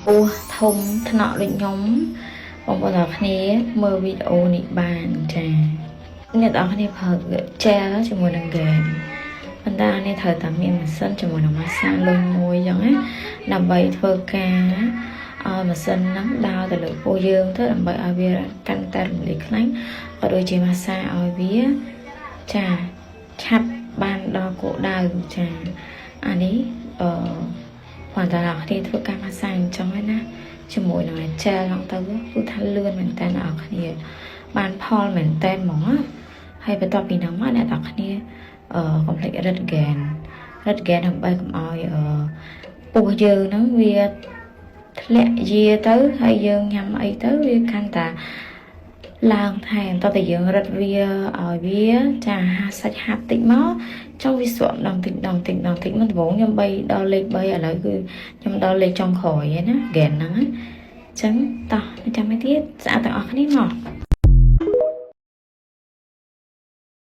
ពោះធំថ្នាក់ដូចខ្ញុំបងប្អូនទាំងអស់គ្នាមើលវីដេអូនេះបានចាអ្នកទាំងអស់គ្នាប្រើ gel ជាមួយនឹង gain ប៉ុន្តែនេះត្រូវតែមានម៉ាស៊ីនជាមួយនឹងម៉ាសាលុញមួយអញ្ចឹងណាដើម្បីធ្វើការឲ្យម៉ាស៊ីនហ្នឹងដើរទៅលើពោះយើងទៅដើម្បីឲ្យវាកាន់តែរំលាយខ្លាញ់ក៏ដូចជាម៉ាសាឲ្យវាចាឆាប់បានដល់គោលដៅចាអានេះអឺគ្រាន់តែអ្នកគ្នាធ្វើការម៉ាសាអញ្ចឹងណាជាមួយនឹង gel ហ្នឹងទៅគឺថាលឿនមែនតើអ្នកគ្នាបានផលមែនតើហ្មងណាហើយបន្ទាប់ពីហ្នឹងមកអ្នកទាំងគ្នាកុំភ្លេចរឹត gain រឹត gain ដើម្បីកុំឲ្យពោះយើងហ្នឹងវាធ្លាក់យាទៅហើយយើងញ៉ាំអីទៅវាកាន់តែឡើងថែមតោះតែយើងរឹតវាឲ្យវាចាហាសាច់ហាប់តិចមកចង់វាស្រក់ម្ដងតិចម្ដងតិចម្ដងតិចមកដំបូងខ្ញុំ3ដល់លេខ3ឥឡូវគឺខ្ញុំដល់លេខចុងក្រោយឯណា gain ហ្នឹងណាអញ្ចឹងតោះចាំឲ្យទៀតស្អាតទាំងអស់គ្នាមក។